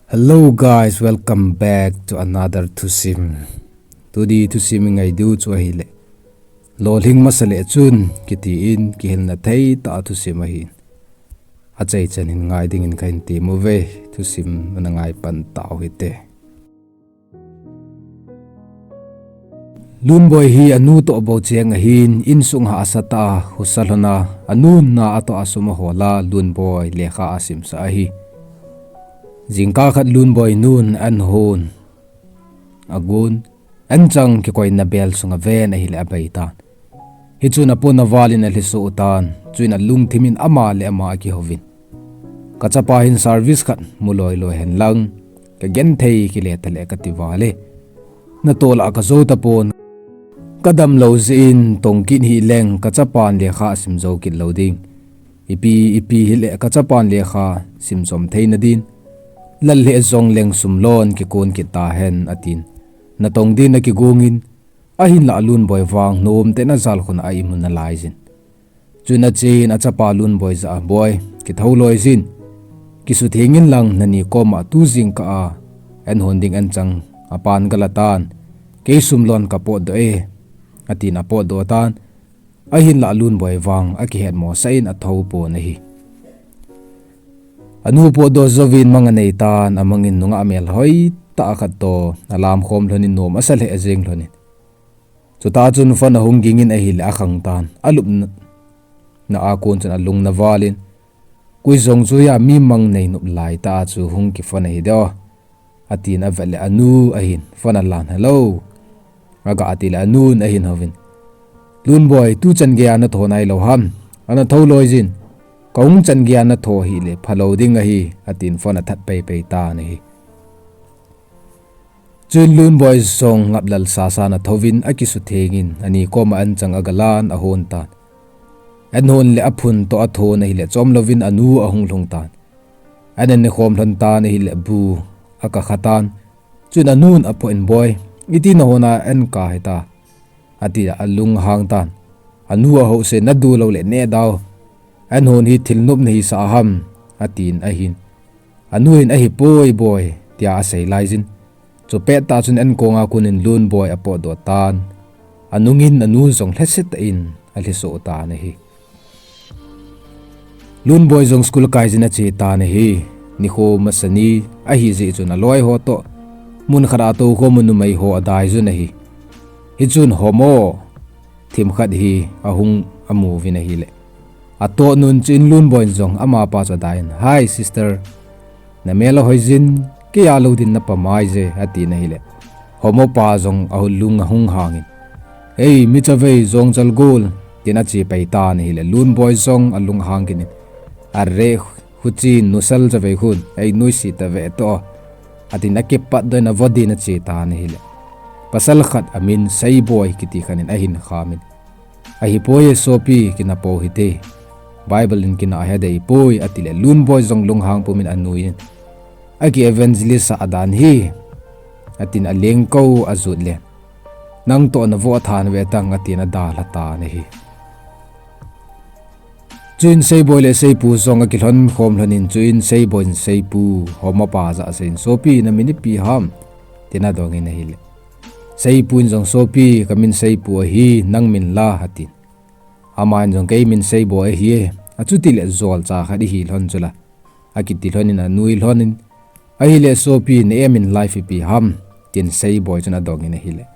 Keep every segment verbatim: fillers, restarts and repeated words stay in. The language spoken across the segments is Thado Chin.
Hello guys, welcome back to another thusim. Tuni thusim i ngai diu chu ahile, lolhing masa le chun kiti in kihilna thei tah a thusim ahi. Achai chan hin ngai dingin kahin tem uve, thusim na ngai pan tau hite. Lunboi hi anu toh bou cheng ahin, insung hahsa tah a husa lhon a, anu na a toh a sum ahol a, Lunboi lekha asimsah ahi. Jingkah khat Lunboi nun an hon agon, an chang kikoina bel sunga ven ahile abei tan. Hichun apona val in alhiso utan, chuin alungthim in ama le ama akihouvin, ka chapa hin service khat mu loiloi hen lang, ka genthei kile tale kati vale. Natoh lah kajou tapon, kadam lou jeh in tong kit hih leng ka chapan lekha asim jou kit lou ding. Ipi, ipi hile ka chapan lekha sim chom theina din, lal lheh jong leng sum lon kikon kit tahen atin. Natong din akigongin, ahinlah Lunboi vang nomtah in ajal khun a imu nalai jin. Chun achen achapa Lunboi jah a, Boi, kithou loi jin. Kisutheng in lang nani koma tu jingkah a an hon ding an chang apan gala tan. Kei sum lon kapotdoh e, atin apotdoh tan. Ahinlah Lunboi vang akihetmosah in athou pon ahi. Anu potdoh jouvin mang anei tan, amangin nungah melhoi tah khat toh alam khom lhonin nom asa lheh jeng lhonin. Chutah chun phone ahung gingin ahile akhang tan. Alupna a kon chun alung navalin, koi jong chu a mi mang nei nop lai tah a chu hung kiphone ahi de o, atin avet le anu ahin phone alan, hello, aga ati le anun ahin houvin, Lunboi, tuchan geiya natho nailou ham? Ana thou loi jin. Kahung chan geiya natho hile phalou ding ahi, atin phone athat peipei tan ahi. Chuin Lunboi jong ngaplel sasa nathouvin akisuthengin ani koma an chang agalan ahon tan. An hon le aphun toh athon ahile chom louvin anu ahung lhung tan. An an nekhom lhon tan ahile bu akakha tan. Chuin anun aphoh in, Boi, iti nahon a an kah hita, ati a alunghang tan. Anu ahouse, nadu lou le neh dau. An hon hi thil nopna hisah ham, atin ahin. Anu hin, ahipoi Boi, tia asei laijin. Chupet tah chun an konga konin Lunboi apotdoh tan. Anungin anu jong lhase tah in alhiso tan ahi. Lunboi jong school kaijin ache tan ahi. Nikho masa ni ahijeh chun aloi ho toh mun khat a toukhom a numei ho adaijun ahi. Hichun homo themkhat hi ahung amuvin ahile, atoh nun chuin Lunboi jong amapa chu adaiyin, Hi sister, namel ahoijin, keiya lou din napamai je, atin ahile, homopa jong alung ahung hangin, Ei, mi chavei, jongchal gol, tin ache pei tan ahile, Lunboi jong alunghang kit in, Are, khuchen nusal chavei khun, ei nuisat tave toh, atin akipatdoh in avo din ache tan ahile, pasal khat amin Seiboi kiti khat in ahin khamin, Ahipoi e sopi, kinapou hite, Bible in kinah hi adeipoi, atile Lunboi jong lunghang pumin anuiyin, Aki evangelist sah dan hi, atin alengkou ajut le, Nang toh navoh than ve tang, atin adalha tan ahi. Chuin Seiboi le Seipu jong akilhon khom lhonin, chuin Seiboi in Seipu homopa jah a aseiyin, Sopi, namin ipi ham? tin adongin ahile, Seipu in jong, Sopi, kamin Seipu ahi, nang min la? atin. Aman jong, Kei min Seiboi ahi e, achutile jolcha khat ihi lhon chula, akiti lhonin anui lhonin, Ahile sopi, na aim in life ipi ham? tin Seiboi chun adongin ahile,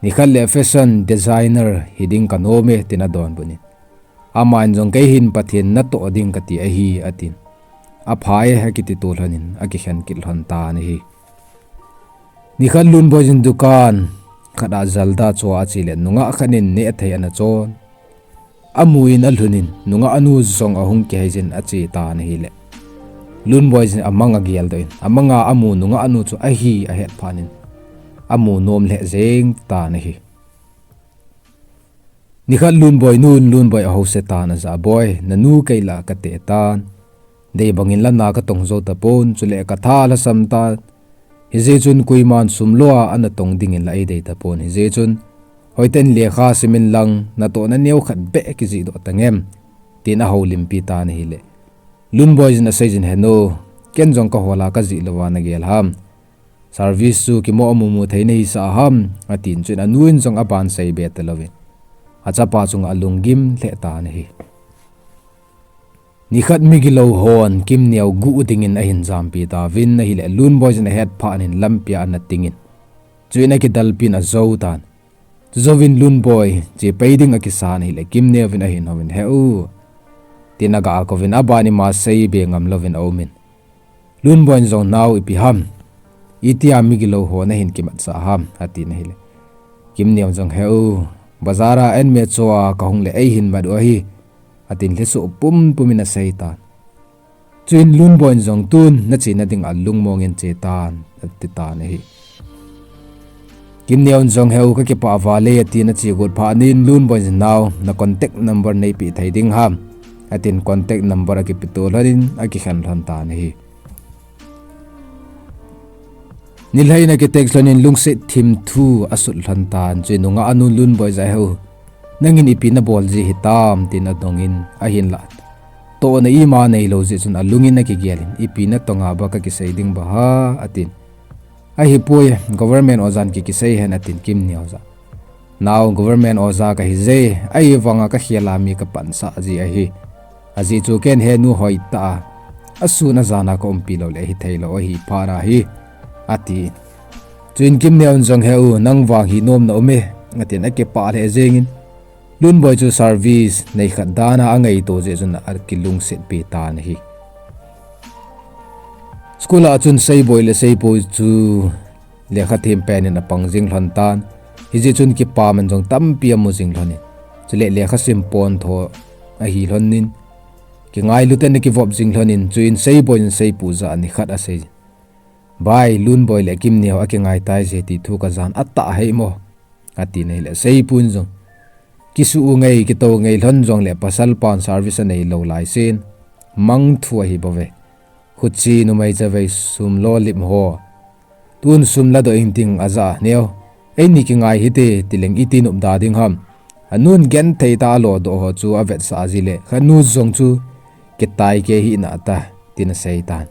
Nikhat le fashion designer hiding kanom e, tin adonbut in. Aman jong, Kei hin Pathen natoh ding kati ahi, atin. Aphai e, akiti to lhonin akikhen kit lhon tan ahi. Nikhat Lunboi jong dukan khat a jalda cho a ache le nungah khat in nehthei ana chon. Amun alhunin, nungah nu jong ahung kiheiyin ache tan ahile, Lunboi jong amang ageldoh in, amanga amu nungah nu chu ahi ahet phatnin, amu nom lheh jeng tan ahi. Nikhat Lunboi nun Lunboi ahouse tan ajah a, Boi, nanu kei lah kate tan. Dei bangin la na katong jou tapon, chule katha lhasam tan. Hijeh chun koiman sum lou a ana tong dingin la eidei tapon. Hijeh chun, hoitah in lekha simin lang, natohna neokhat beh kijihdoh tangem? tin ahoulimpi tan ahile, Lunboi jin aseijin, "Henu, ken jong kahol a kajih louva nagel ham? Service chu kimo mumu thei nahisah ham?" atin, chuin anu in jong aban seibe talouvin, achapa chunga alunggim lheh tan ahi. Nikhat migilou hon Kimneo guh dingin ahin jampi tauvin ahile, Lunboi jin ahet phat in lampia ana tingin, chuin akidalpin ajou tan. Chujouvin Lunboi chepei ding akisan ahile, Kimneo vin ahin houvin, "He u," tin aga kouvin, aban ima seibe ngam louvin aumin. Lunboi in jong, "Nao, ipi ham? Itia migilou ho nahin kimatsah ham?" atin ahile, Kimneo jong, "He u, bazar a an me cho a kahung le eihin mat u ahi," atin lhesoh pumpum in asei tan. Chuin Lunboi in jong, "Tun nachena dinga lungmong in che tan," ati tan ahi. Kimneo in jong, "He u, kakipah val e," atin ache got phat in Lunboi in, "Nao, na contact number neipeh thei ding ham?" atin contact number akipeto lhonin akikhen lhon tan ahi. Nilhah in akitext lhonin lungset thim thu asut lhon tan, chuin nungah anun Lunboi jah, "He u, nangin ipi nabol ji hitam?" tin adongin, ahinlah tohna ima neilou jeh chun alungin akigelin, "Ipi natong a ba kakisei ding ba ha?" atin. "Ahipoi, government ojan kikisei hen," atin Kimneo jah. "Nao, government oja kahi je, ahivanga kakhel a mi kapansah ji ahi. Ajeh chu ken henu hoitah a asun ajan a kaumpi lou le hithei lou ahi phat ahi," ati. Chuin Kimneo in jong, "He u, nang vang hinom na um e," atin akipah lheh jengin, Lunboi chu service neikhat dan a angaito jeh chun akilungsetpi tan ahi. School a chun Seiboi le Seipu chu lekha them pen in apang jing lhon tan. Hijeh chun kipaman jong tampi amu jing lhonin, chule lekha sim pon tho ahi lhonin, kingailu ten akivop jing lhonin, chuin Seiboi in Seipu jah a nikhat asei, "Bai, Lunboi le Kimneo akingai tai je ti thu kajan atah hei mo," atin ahile, Seipu in jong, "Kisuh u ngei, kito ngei lhon jongle pasal pan service anei lou lai sen, mang thu ahi bouve. Khuchi numei chavei sum lo lim ho, tun sum ladoh ing ting ajah a neo, eini kingai hite tileng iti nopda ding ham? Anun genthei tah a alodoh ho chu avetsah ji le, kha nu jong chu kitai kei hih nata," tin asei tan.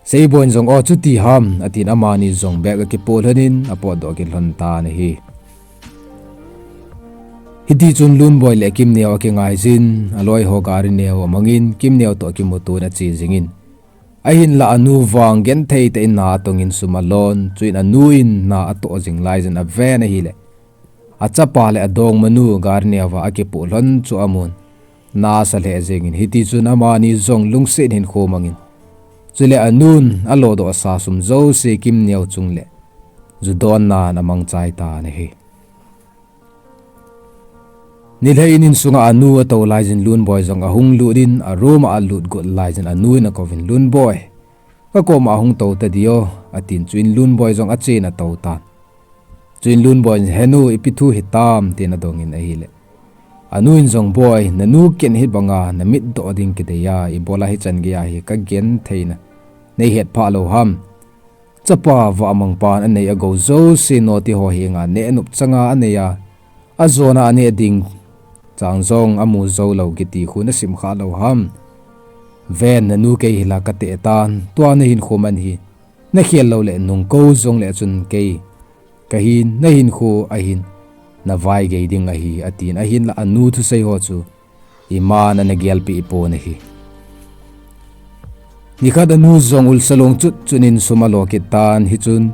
Seiboi in jong, "O, chuti ham?" atin amani jong bag akipoh lhonin apotdoh kit lhon tan ahi. Hitichun Lunboi le Kimneo akingai jin, aloi ho gari neo amangin Kimneo toh kimuto in ache jingin, ahinlah anu vang genthei tah in na atongin sum alon, chuin anu in na atoh jing laijin aven ahile, achapa le adongmanu gari neo a akipoh lhon chu amun, na asa lheh jengin, hitichun amani jong lungset hinkho mangin, chule anun alodoh sa sum jouse Kimneo chung le ju donnan amangchai tan ahi. Nilhah in insunga anu atou laijin Lunboi jong ahung lut in, a room a alut got laijin anu in akouvin, "Lunboi, kakoma hung tou tadi o," atin, chuin Lunboi jong achen atou tan. Chuin Lunboi in, "Henu, ipi thu hitam?" tin adongin ahile, anu in jong, "Boi, nanu ken hibanga namitdoh ding kidei a, ibola hichan geiya hi kagentheina neihet phah lou ham? Chapa vahmang pan anei agou jouse noti ho henga neh nop changa anei a, ajona aneh ding chang jong amu jou lou kiti khu nasim kha lou ham? Ven, nanu kei hila kateh tan, tua nahinkho man hi nakhel lou le nungko jongle chun kei kahin, nahinkho ahin navai gei ding ahi," atin, ahinlah anu thusei ho chu iman ana gelpeh pon ahi. Nikhat anu jong ulsa long chut chut in sum alo kit tan, hichun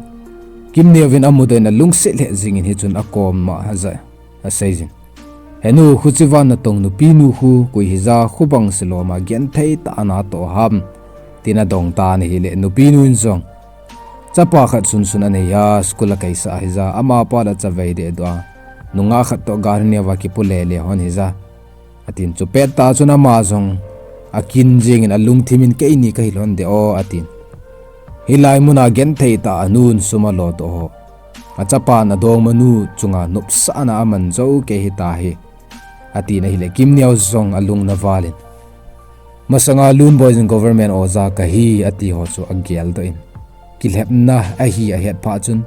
Kimneo vin amudoh in alungset lheh jingin, hichun akoma ajah a aseijin, "Henu, khuchivan natong nupinu khu koi hija, khubang siloma genthei tah a natoh ham?" tin adong tan ahile, nupinu in jong, "Chapa khat sunsun anei a, school a kaisah hija, amapa le chavei dehdoh a, nungah khat toh gari neo a kipu lele hon hija," atin, chupet tah chun ama jong akin jingin alungthim in, "Keini kahi lhon de o," atin. Hilai muna genthei tah a anun sum alodoh ho, achapan adongmanu chunga nopsahna aman jou kei hita hi, atin ahile Kimneo jong alung navalin, masanga Lunboi in government oja kahi ati ho chu ageldoh in, kilhepna ahi ahet phat chun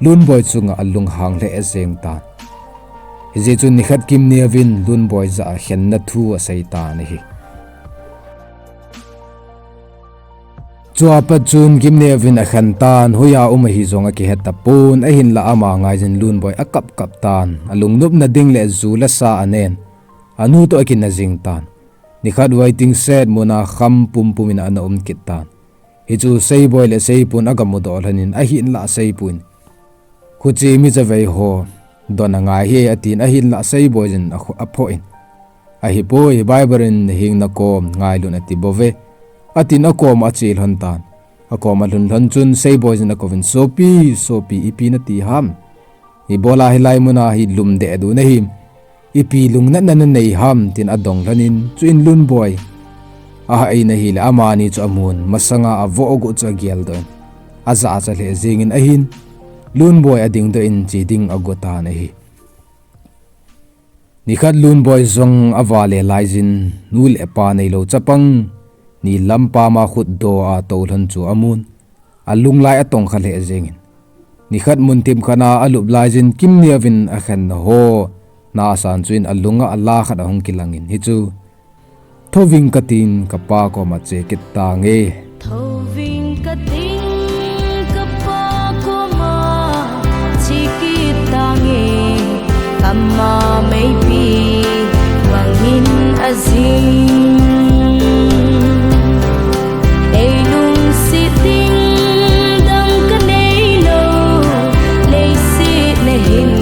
Lunboi chunga alunghang lheh jeng tan. Hijeh chun nikhat Kimneo vin Lunboi jah a khenna thu asei tan ahi. Chua pat chun Kimneo vin akhen tan, hoiya um ahi jong akihet tapon, ahinlah ama ngaijin Lunboi akap kap tan, alungnopna ding le ju le sa anen, anu toh akina jing tan. Nikhat waiting shed muna kham pumpum in ana um kit tan. Hichu Seiboi le Seipun agamudoh lhonin, ahinlah Seipu in, khuche mi chavei ho don angai hi atin, ahinlah Seiboi jin aphoh in, ahipoi, Bible in hing nakom ngailut ati bouve, atin akom a ache lhon tan. Akom alhun lhon chun Seiboi jin akouvin, sopi, sopi, ipi nati ham? Ibola hilai muna hi lumdeh du nahim? Ipi lungnatna nanei ham? Tin adong lhonin, chuin Lunboi ahah in ahile amani chu amun, masanga avoh aguh chu ageldoh in, ajahcha lheh jengin ahin, Lunboi adingdoh in che ding ago tan ahi. Nikhat Lunboi jong avale laijin, nu le pa neilou chapang, ni lampa ma khutdoh a tou lhon chu amun, alunglai atongkha lheh jengin, nikhat munthip khat a alup laijin Kimneo vin akhenna ho na asan chuin alunga ala khat ahung kilangin, hichu, thouving katin kapa koma che kit tange. Thouving katin kapa koma che kit tange. Ama meipi vangin ajing. Ei lungset ding dang kaneilou, leiset nahin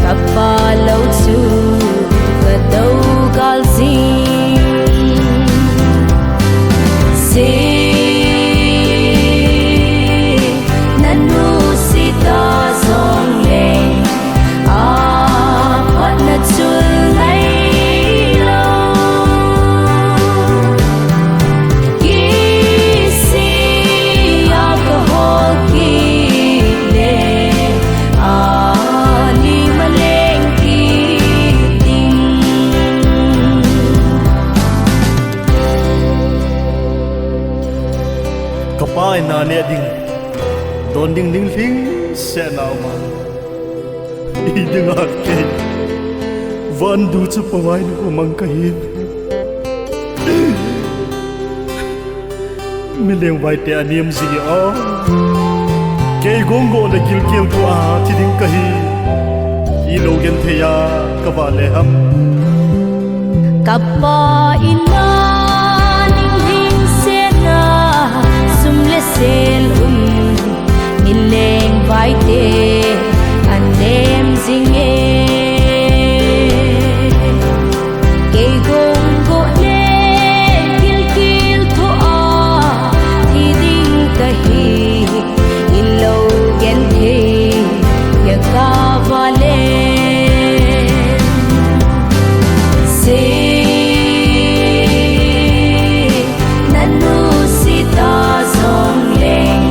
kapa lou chu kadou gal jing. Se, nanuset a jongleng, aphatna chul ngailou. Kisi a kahol kit le, alim aleng kit ding. Kapa in na neh ding, don ding dinglhing seh na um a, i dinga kei van ducha pavai nu mang kahin. Mileng vaite anem jing e o. Kei gonggoh le gilkel thu a thi ding kahi. Ilou genthei a kavale ham? Kapa in na ning hing sena, sum le sel um, mileng vaite anem jing e. Kei gonggoh le gilkel thu a thi ding kahi, ilou genthei a kavale. Se, nanuset a jongleng,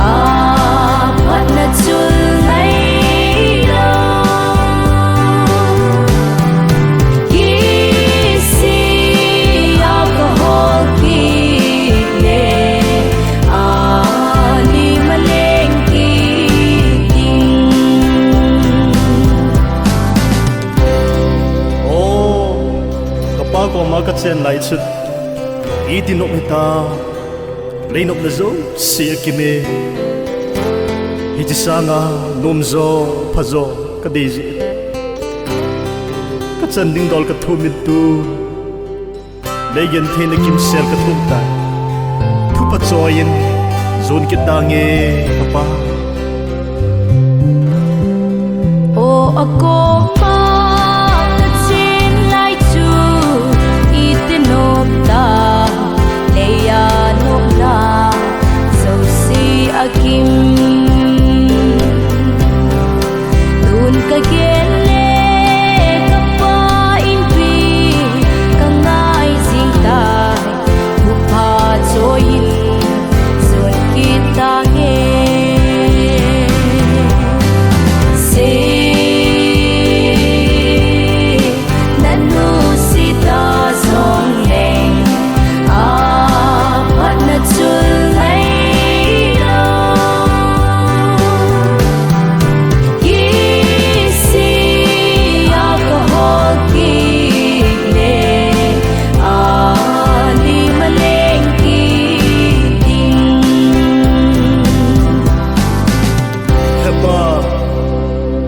aphatna chul ngailou. Kisi a kahol kit le, alim aleng kit ding. O, kapa koma kachen lai chun, iti nop hita, leinopna jouse akim e. Hiche sanga nomjo phajo kadei jeh, kachan ding dol kathum in tu, lei gentheina kimsel kathum tai. Thupha choi in jon kit tange kapa. O, akoma kachen lai chu, iti nop ta, leiya nopna jouse akim. Tun kagel le kapa inpi kangai jing tai, thupha choi in jon kit tange. Se, nanuset a jongleng, aphatna chul ngailou. Kisi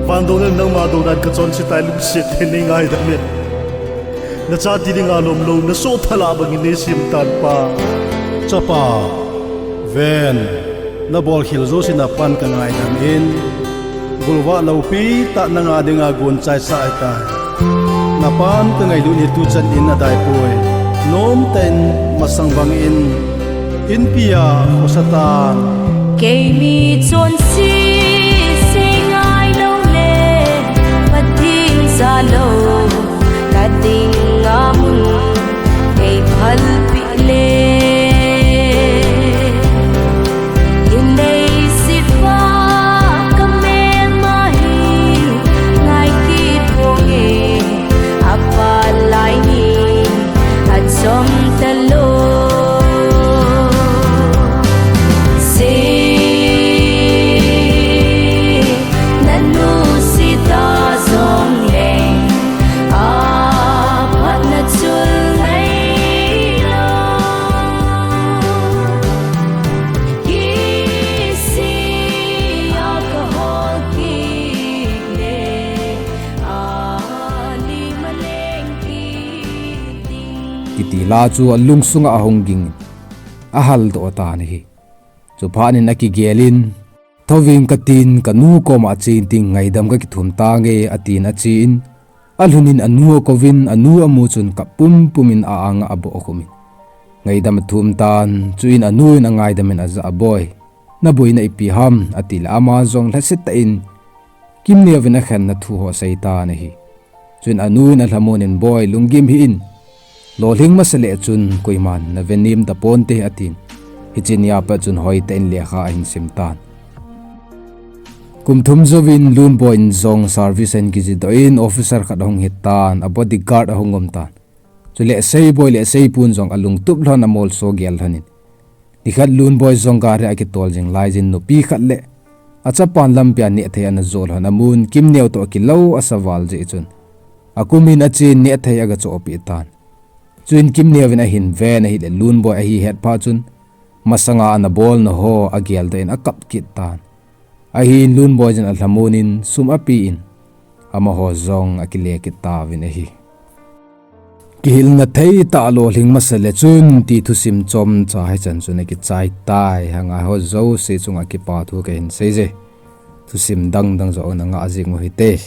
Van dong in nangma dong dan kachonse tai, lungset tah in nei ngaidam in. Nacha ti dinga lomlou, nasoh phalah bangin nei sem tan Pa. Chapa, ven, nabolkhel jouse napan kangaidam in. Golvah loupi tah nanga dinga gonchaisa ahitai. Napan kangailut hi tuchan in adaipoi. Nomtah in masang bangin inpi a khosa tan. Keima chonse sei ngailou le, Pathen jalou kading a mun eiphalpeh le, in leiset a kamelma hi ngai kit ponge, aphat lai ni achom talou. Sei nanuset a jongleng, aphatna chul ngailou. Kisih a kahol kit le, alima leng kit ding. Kiti la chu alungsunga ahung ging, ahaldoh tan ahi. Chuphat in akigel in, thouving katin, kanu koma chen ting, ngaidam kakithum tange, atin achen, alhun in anu akouvin, anu amu chun kap pumpum in a-anga abohkhum in ngaidam athum tan. Chuin anu in angaidam in, aja, Boi, naboina ipi ham, atile ama jong lhasetah in Kimneo vin akhenna thu ho asei tan ahi. Chuin anu in alhamon in, Boi, lunggim hih in, lolhing masa leh chun koiman nave nem taponte, atin. Hiche nia pat chun hoitah in lekha ahin sim tan. Kum thum jouvin Lunboi in jong service ahin kijidoh in officer khat ahung hit tan, a bodyguard ahung um tan. Chule Seiboi le Seipun jong alungtup lhon, amolso gel lhon in, nikhat Lunboi jong gari a akitol jing laijin nupi khat le achapan lampia nehthei ana joh lhon amun, Kimneo toh akilou asa val jeh chun, akum in achen nehthei agachohpeh tan. Chuin Kimneo vin ahin ven ahile Lunboi ahi het phat chun, masanga ana bolna ho ageldoh in akap kit tan. Ahin Lunboi jin alhamon in sum ape in, amaho jong akile kit tauvin ahi. Kihilna thei tah lolhing masa le chun ti thusim chomcha hichan chun akichai tai, hanga ho jouse chunga kipa thu kahin seije. Thusim dangdang jong nangah jing u hite.